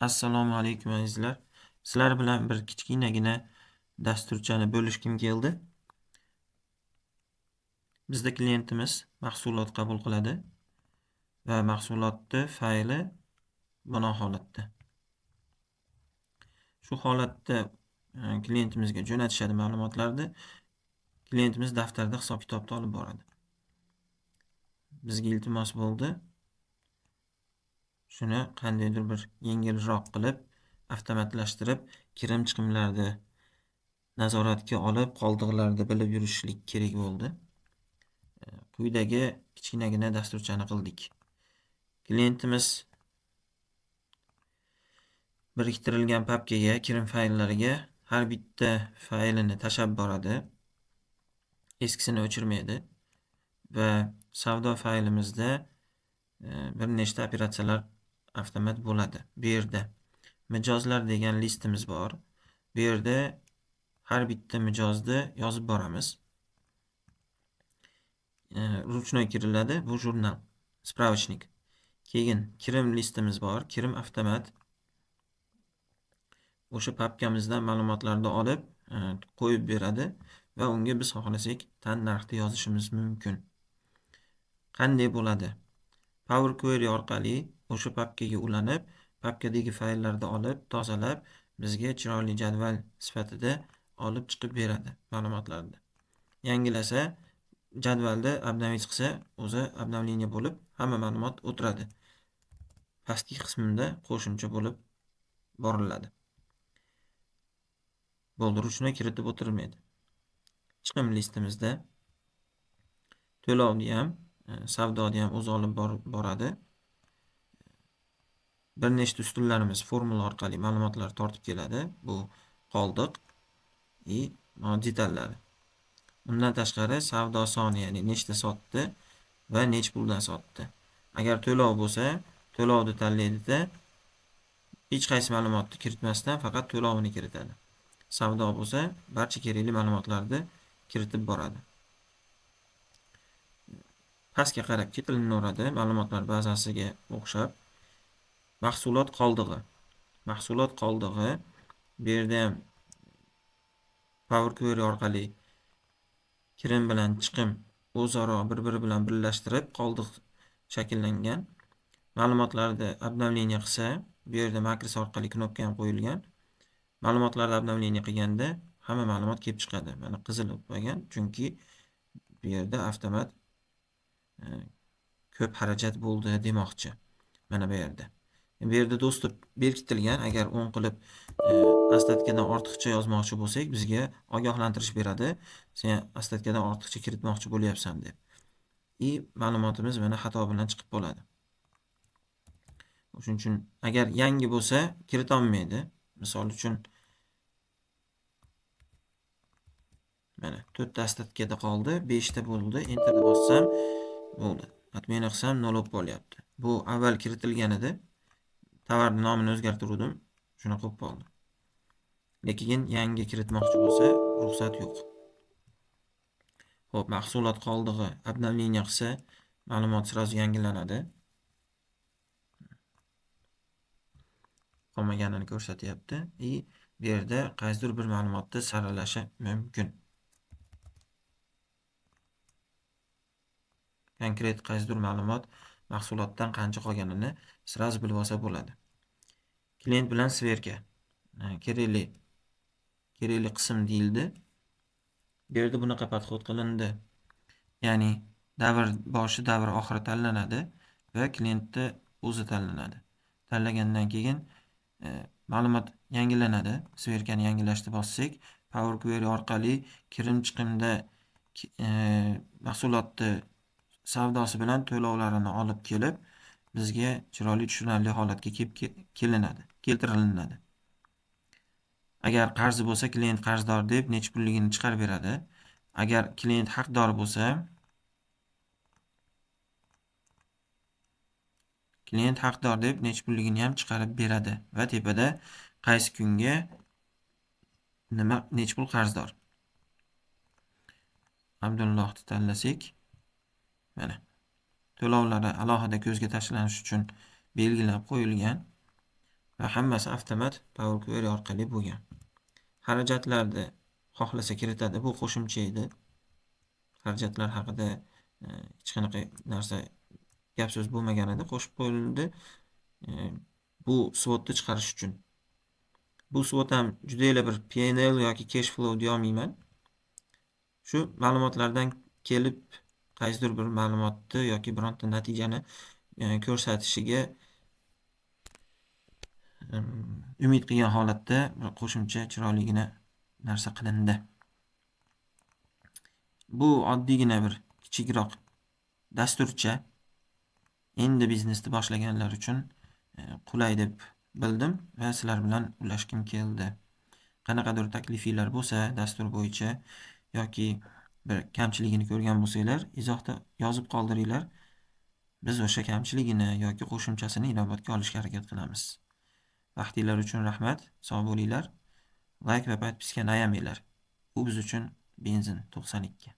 Assalomu alaykum azizlar. Sizlar bilan bir kichkinagina dasturchani bo'lishkim keldi. Bizda klientimiz mahsulot qabul qiladi va mahsulotni fayli bino holatda. Shu holatda klientimizga jo'natishadi ma'lumotlarni. Klientimiz daftarda hisob-kitobni olib boradi. Bizga iltimos bo'ldi. Shuni qandaydir bir yengilroq qilib, avtomatlashtirib, kirim chiqimlarni nazoratga olib, qoldiqlarni bilib yurishlik kerak bo'ldi. Quyidagi kichkinagina dasturchani qildik. Klientimiz biriktirilgan papkaga, kirim fayllariga har bitta faylini tashlab boradi. Eskisini o'chirmaydi va savdo faylimizda bir nechta operatsiyalar avtomat bo'ladi. Bu yerda mijozlar degan listimiz bor. Bu yerda har bitta mijozni yozib boramiz. Ruchnoy kiriladi. Bu jurnal, spravочник. Keyin kirim listimiz bor. Kirim avtomat o'sha papkamizdan ma'lumotlarni olib qo'yib beradi va unga biz xohlasak tan narxni yozishimiz mumkin. Qanday bo'ladi? Power Query orqali o'sha papkaga ulanib, papkadagi fayllarni olib, tozalab, bizga chiroyli jadval sifatida olib chiqib beradi ma'lumotlarni. Yangilasa, jadvalda обновить qilsa, o'zi обновление bo'lib, hamma ma'lumot o'tiradi. Pastki qismida qo'shimcha bo'lib boriladi. Bo'ldi, ruchnoy kiritib o'tirmaydi. Chiqim listimizda to'lovni ham, savdoni ham o'zi olib boradi. Bir nechta ustunlarimiz formula orqali ma'lumotlar tortib keladi. Bu qoldiq va detallari. Undan tashqari savdo soni, ya'ni nechta sotdi va nech puldan sotdi. Agar to'lov bo'lsa, to'lovni tanlaydida hech qaysi ma'lumotni kiritmasdan faqat to'lovini kiritadi. Savdo bo'lsa, barcha kerakli ma'lumotlarni kiritib boradi. Pastga qarab ketilaveradi ma'lumotlar bazasiga o'xshab. Mahsulot qoldig'i. Mahsulot qoldig'i bu yerda ham Power Query orqali kirim bilan chiqim o'zaro bir-biri bilan birlashtirib qoldiq shakllangan. Ma'lumotlarni обновление qilsa, bu yerda makros orqali knopka ham qo'yilgan. Ma'lumotlarni обновление qilganda hamma ma'lumot kelib chiqadi. Mana qizil bo'lib qolgan, chunki bu yerda avtomat ko'p xarajat bo'ldi demoqchi. Mana bu yerda. Bu yerda доступ berkitilgan. Agar o'ng qilib ostatkadan ortiqcha yozmoqchi bo'lsak, bizga ogohlantirish beradi. Sen ostatkadan ortiqcha kiritmoqchi bo'lyapsan deb. И ma'lumotimiz mana xato bilan chiqib qoladi. Shuning uchun agar yangi bo'lsa, kirita olmaydi. Misol uchun mana 4 ta ostatkada qoldi, 5 ta bo'ldi. Enterni bossam bo'ldi. Отмена qilsam 0 bo'lib qolyapti. Bu avval kiritilgan edi. Tovarning nomini o'zgartirdim, shunaqa bo'lib qoldi. Lekin yangi kiritmoqchi bo'lsa, ruxsat yo'q. Xo'p, mahsulot qoldig'i обновление qilsa, ma'lumot sразу yangilanadi. Qolmaganini ko'rsatyapti. И bu yerda qaysidir bir ma'lumotni saralashi mumkin. Konkret qaysidir ma'lumot mahsulotdan qancha qolganini sразу bilib olsa bo'ladi. Klient bilan sverka. Kerakli qism deyildi. Bu yerda bunaqa podxod qilindi. Ya'ni davr boshi, davr oxiri tanlanadi va klientni o'zi tanlanadi. Tanlagandan keyin ma'lumot yangilanadi. Sverkani yangilashni bossak, Power Query orqali kirim chiqimda mahsulotni savdosi bilan to'lovlarini olib kelib, bizga chiroyli tushunarli holatga kelinadi, keltirilinadi. Agar qarzi bo'lsa, klient qarzdor deb necha pulligini chiqarib beradi. Agar klient haqdor bo'lsa, klient haqdor deb necha pulligini ham chiqarib beradi va tepada qaysi kunga nima necha pul qarzdor. Abdullohni tanlasak, mana to'lovlari alohida ko'zga tashlanish uchun belgilab qo'yilgan. Va hammasi avtomat Power Query orqali bo'lgan. Xarajatlarni xohlasa kiritadi, bu qo'shimcha edi. Xarajatlar haqida hech qanaqa narsa gap so'z bo'lmagan edi, qo'shib qo'yildi. Bu свод ni chiqarish uchun. Bu свод ham judayla bir P&L yoki cash flow deya olmayman. Shu ma'lumotlardan kelib qaysidir bir ma'lumotni yoki bironta natijani ko'rsatishiga umid qilgan holatda bir qo'shimcha chiroyligina narsa qilindi. Bu oddiygina bir kichikroq dasturcha. Endi biznesni boshlaganlar uchun qulay deb bildim va sizlar bilan ulashgim keldi. Qanaqadir taklifinglar bo'lsa dastur bo'yicha yoki bir kamchiligini ko'rgan bo'lsanglar, izohda yozib qoldiringlar. Biz o'sha kamchiligini yoki qo'shimchasini inobatga olishga harakat qilamiz. Vaqtinglar uchun rahmat, sog' bo'linglar. Like va подписка ni ayamanglar. Bu biz uchun benzin 92.